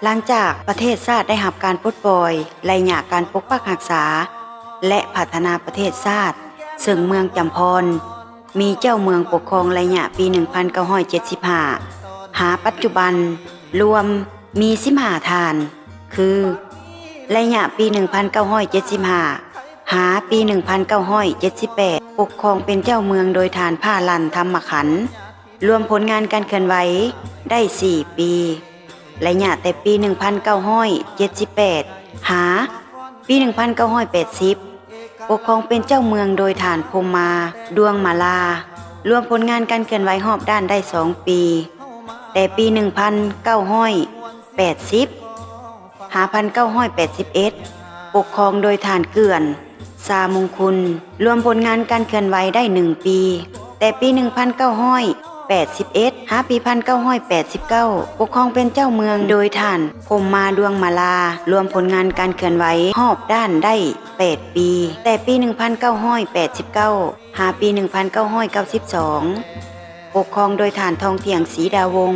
ຫຼັງຈາກປະເທດຊາດໄດ້ຮັບການປົດປ່ອຍ, ໄລຍະການປົກປັກຮັກສາ ແລະ ພັດທະນາປະເທດຊາດ, ເຊິ່ງເມືອງຈຳພອນມີເຈົ້າເມືອງປົກຄອງໄລຍະປີໜຶ່ງພັນເກົ້າຮ້ອຍເຈັດສິບຫ້າ ຫາປັດຈຸບັນລວມມີສິບຫ້າທ່ານ ຄື ໄລຍະປີໜຶ່ງພັນເກົ້າຮ້ອຍເຈັດສິບຫ້າ ຫາປີໜຶ່ງພັນເກົ້າຮ້ອຍເຈັດສິບແປດ ປົກຄອງເປັນເຈົ້າເມືອງໂດຍທ່ານ ພາລັນ ທຳມະຂັນ ລວມຜົນງານການເຄື່ອນໄຫວໄດ້ສີ່ປີ ໄລຍະແຕ່ປີໜຶ່ງພັນເກົ້າຮ້ອຍເຈັດສິບແປດ ຫາປີໜຶ່ງພັນເກົ້າຮ້ອຍແປດສິບ ປົກຄອງເປັນເຈົ້າເມືອງໂດຍທ່ານ ພົມມາ ດວງມາລາ ລວມຜົນງານການເຄື່ອນໄຫວຮອບດ້ານໄດ້ສອງປີ ແຕ່ປີໜຶ່ງພັນເກົ້າຮ້ອຍແປດສິບ ຫາໜຶ່ງພັນເກົ້າຮ້ອຍແປດສິບເອັດ ປົກຄອງໂດຍທ່ານ ເກື້ອນ ຊາມຸງຄຸນ ລວມຜົນງານການເຄື່ອນໄຫວໄດ້ໜຶ່ງປີ ແຕ່ປີໜຶ່ງພັນເກົ້າຮ້ອຍແປດສິບເອັດ ຫາປີໜຶ່ງພັນເກົ້າຮ້ອຍແປດສິບເກົ້າ ປົກຄອງເປັນເຈົ້າເມືອງໂດຍທ່ານ ພົມມາ ດວງມາລາ ລວມຜົນງານການເຄື່ອນໄຫວຮອບດ້ານໄດ້ແປດປີ ແຕ່ປີໜຶ່ງພັນເກົ້າຮ້ອຍແປດສິບເກົ້າ ຫາປີໜຶ່ງພັນເກົ້າຮ້ອຍເກົ້າສິບສອງ ປົກຄອງໂດຍທ່ານ ທອງທ່ຽງ ສີດາວົງ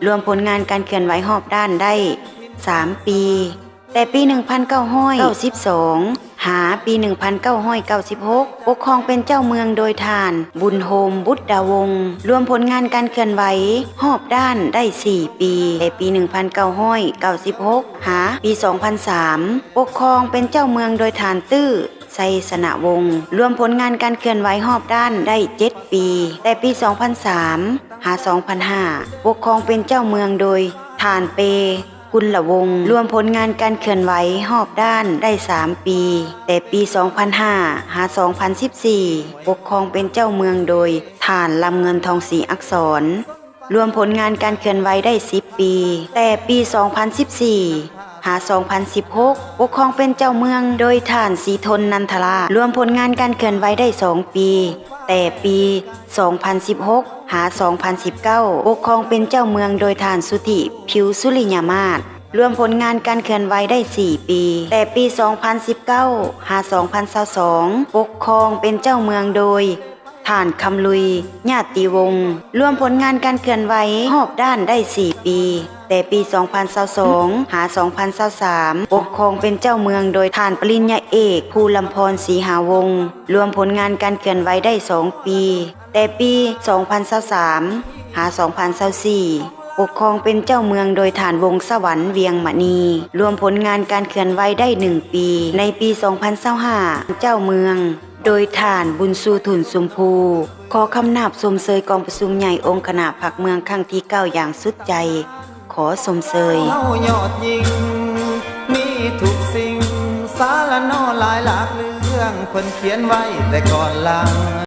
ລວມຜົນງານການເຄື່ອນໄຫວຮອບດ້ານໄດ້ສາມປີ ແຕ່ປີໜຶ່ງພັນເກົ້າຮ້ອຍເກົ້າສິບສອງ ຫາປີໜຶ່ງພັນເກົ້າຮ້ອຍເກົ້າສິບຫົກ ປົກຄອງເປັນເຈົ້າເມືອງໂດຍທ່ານ ບຸນໂຮມ ບຸດດາວົງ ລວມຜົນງານການເຄື່ອນໄຫວຮອບດ້ານໄດ້ສີ່ປີ ແຕ່ປີໜຶ່ງພັນເກົ້າຮ້ອຍເກົ້າສິບຫົກ ຫາປີສອງພັນສາມ ປົກຄອງເປັນເຈົ້າເມືອງໂດຍທ່ານ ຕື້ ໄຊຊະນະວົງ ລວມຜົນງານການເຄື່ອນໄຫວຮອບດ້ານໄດ້ເຈັດປີ ແຕ່ປີສອງພັນສາມ ຫາສອງພັນຫ້າ ປົກຄອງເປັນເຈົ້າເມືອງໂດຍທ່ານ ເປ ກຸນລະວົງ ລວມຜົນງານການເຄື່ອນໄຫວຮອບດ້ານໄດ້ສາມປີ ແຕ່ປີສອງພັນຫ້າ ຫາສອງພັນສິບສີ່ ປົກຄອງເປັນເຈົ້າເມືອງໂດຍທ່ານ ລຳເງິນ ທອງສີອັກສອນ ລວມຜົນງານການເຄື່ອນໄຫວໄດ້ສິບປີ ແຕ່ປີສອງພັນສິບສີ່ ຫາສອງພັນສິບຫົກ ປົກຄອງເປັນເຈົ້າເມືອງໂດຍທ່ານ ສີທົນ ນັນທະລາດ ລວມຜົນງານການເຄື່ອນໄຫວໄດ້ສອງປີ ແຕ່ປີສອງພັນສິບຫົກ ຫາສອງພັນສິບເກົ້າ ປົກຄອງເປັນເຈົ້າເມືອງໂດຍທ່ານ ສຸທິ ຜິວສຸລິຍະມາດ ລວມຜົນງານການເຄື່ອນໄຫວໄດ້ສີ່ປີ ແຕ່ປີສອງພັນສິບເກົ້າ ຫາສອງພັນຊາວສອງ ປົກຄອງເປັນເຈົ້າເມືອງໂດຍ ທ່ານ ຄຳລຸຍ ຍາດຕິວົງ ລວມຜົນງານການເຄື່ອນໄຫວຮອບດ້ານໄດ້ສີ່ປີ ແຕ່ປີສອງພັນຊາວສອງ ຫາສອງພັນຊາວສາມ ປົກຄອງເປັນເຈົ້າເມືອງໂດຍທ່ານ ປະລິນຍາເອກ ພູລຳພອນ ສີຫາວົງ ລວມຜົນງານການເຄື່ອນໄຫວໄດ້ສອງປີ ແຕ່ປີສອງພັນຊາວສາມ ຫາສອງພັນຊາວສີ່ ປົກຄອງເປັນເຈົ້າເມືອງໂດຍທ່ານ ວົງສະຫວັນ ວຽງມະນີ ລວມຜົນງານການເຄື່ອນໄຫວໄດ້ໜຶ່ງປີ ໃນປີສອງພັນຊາວຫ້າ ເຈົ້າເມືອງ ໂດຍທ່ານ ບຸນຊູ ທຸນຊົມພູ ຂໍຄຳນາບຊົມເຊີຍກອງປະຊຸມໃຫຍ່ອົງຄະນະພັກເມືອງຄັ້ງທີເກົ້າຢ່າງສຸດໃຈ ຂໍຊົມເຊີຍ. ເຮົາຍອດຍິ່ງ ມີທຸກສິ່ງ ສາລະນໍຫຼາຍຫຼາກເລື່ອງ ເພິ່ນຂຽນໄວ້ແຕ່ກ່ອນຫຼັງ.